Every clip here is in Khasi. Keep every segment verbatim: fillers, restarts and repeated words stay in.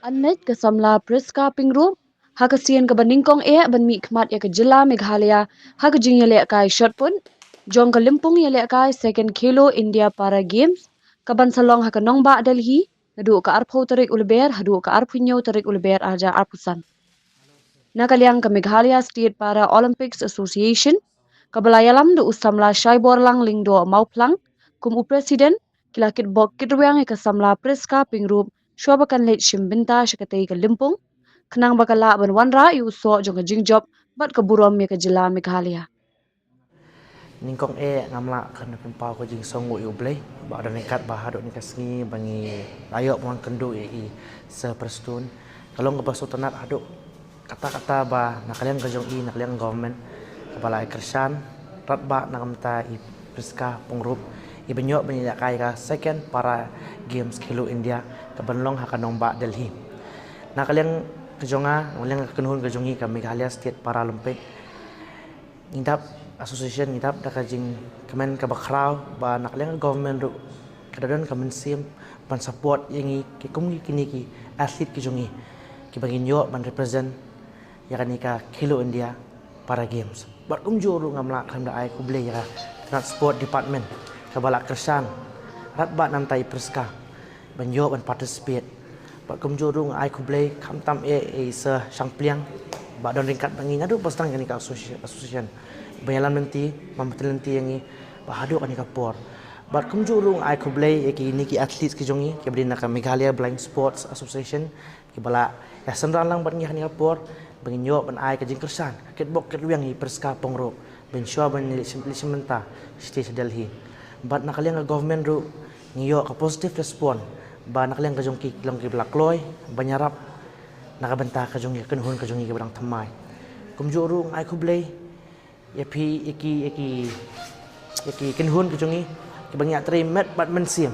Annet ka samla Priska Pyngrope ha ka sien kaba nyngkong eh ban mih khmat ïa ka jylla Meghalaya ha ka jingïalehkai shot put jong ka lympung ïalehkai second Khelo India Para Games kaban sa long ha ka nongbah Delhi naduh ka arphew tarik u Lber haduh ka arphew hynñiew tarik u Lber arhajar arphew san. Na ka liang ka Meghalaya State Para Olympics Association kaba la ïalam da u samla Shaiborlang Lyngdoh Mawphlang kum u president, ki la kitbok kitrwiang ïa ka samla Priska Pyngrope shuwa ba kan leit shim bynta sha katei ka lympung, khnang ba ka lah ban wanrah ïa u soh jong ka jingjop bad ka burom ïa ka jylla Meghalaya. Nyngkong eh ngam lah khlem da pynpaw ka jingsngewnguh ïa U Blei ba don ryngkat ba haduh kane ka sngi ba ngi la ïoh ban wan kynduh ïa i Sir Prestone. Ka long kaba sngewtynnat haduh katta katta ba na ka liang ka jong i, na ka liang government, kaba la ai kyrshan radbah na ka bynta i Priska Pyngrope iba ïoh ban ïalehkai ka second Para Games Khelo India kaban long ha ka nongbah Delhi. Na ka liang ka jong nga, na ka liang ka kynhun ka jong i ka Meghalaya State Paralympic, ngi dap, association ngi dap da ka jingkmen kaba khraw ba na ka liang ka government ruh ka da don ka mynsiem ban support ïa ngi ki kum kine ki athlete ki jong ngi kiba ngin ïoh ban represent ïa kane ka Khelo India Para Games. Bad kumjuh ruh ngam lah khlem da ai khublei ïa ka Sport Department kaba la kyrshan radbah na ka bynta i Priska ban ïoh ban participate. Bad kumjuh ruh nga ai khublei khamtam eh ïa i Sir Shangpliang ba don ryngkat bad ngi naduh ba sdang kane ka association, association ba ïalam lynti, ban bteng lynti ïa ngi ba haduh kane ka por. Bad kumjuh ruh nga ai khublei ïa kine ki athletes ki jong ngi kiba dei na ka Meghalaya Blind Sports Association kiba la ïasynran lang bad ngi ha kane ka por ba ngin ïoh ban ai ka jingkyrshan, ka kitbok kitrwiang ïa i Priska Pyngrope ban shuwa ban leit shim, leit shim bynta shatei sha Delhi. Bad na ka liang ka government ruh ngi ïoh ka positive response ba na ka liang ka jong ki ki long kiba la kloi ban ïarap na ka bynta ka jong ngi, ka kynhun ka jong ngi kaba dang thymmai. Kumjuh ruh nga ai khublei ïa phi, ïa ki, ïa ki, ïa ki kynhun ka jong ngi kiba ngi ïatrei met bad mynsiem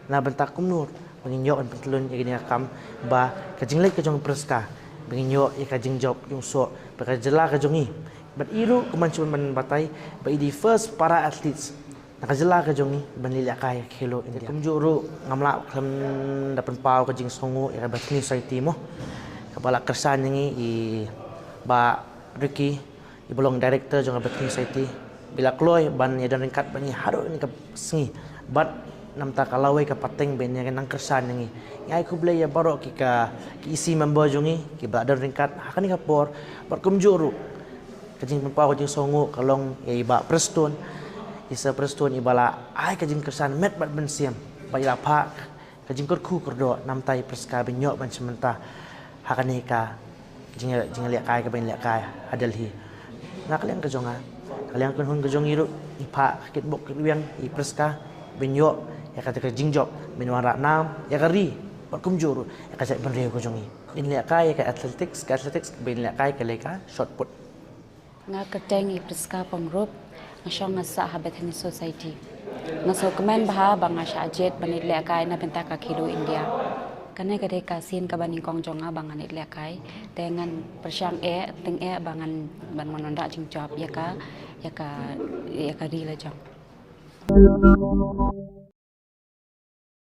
na bynta kumno ba ngin ïoh ban pyntlun ïa kane ka kam ba ka jingleit ka jong i Priska ba ngin ïoh ïa ka jingjop jingsoh ba ka jylla ka jong ngi. Bad i ruh kumban shu ban batai ba i dei first para athletes na ka jylla ka jong ngi ban leit lehkai Khelo India. Kumjuh ruh ngam lah khlem da pynpaw ka jingsngewnguh ïa ka Bethany Society mo, kaba la kyrshan ïa ngi, i Bah Ricky iba long director jong ka Bethany Society ba la kloi ban ïadon ryngkat bad ngi haduh kane ka sngi. Bad na ka bynta ka lawei ka pateng ba ïa ngi nang kyrshan ïa ngi, ngi ai khublei ïa baroh ki, ka, ki E C member jong ngi kiba la don ryngkat ha kane ka por. Bad kumjuh ruh ka jingpynpaw ka jingsngewnguh ka long ïa i Bah Prestone, i Sir Prestone, iba la ai ka jingkyrshan met bad mynsiem ba i la phah ka jingkyrkhu kyrdoh na ka bynta i Priska ban ïoh ban shim bynta ha kane ka jing, jingïalehkai kaba ngi lehkai ha Delhi. Na ka liang ka jong nga, na ka liang ka kynhun ka jong ngi ruh, ngi phah ka kitbok kitrwiang ïa i Priska ban ïoh ïa kata ka jingjop ban wanrah nam ïa ka ri bad kumjuh ruh ïa ka jaitbynriew ka jong ngi. Ngin lehkai ïa ka athletics, ka athletics ba ngin lehkai ka long ka shot put. Nga kyrteng i Priska Pyngrope, nga shong nga sah ha Bethany Society. Nga sngewkmen bha ba nga shah jied ban leit lehkai na bynta ka Khelo India. Kane ka dei ka sien kaba nyngkong jong nga ba ngan leit lehkai, te ngan pyrshang eh, teng eh ba ngan ban wanrah jingjop ïa ka, ïa ka, ïa ka ri la jong.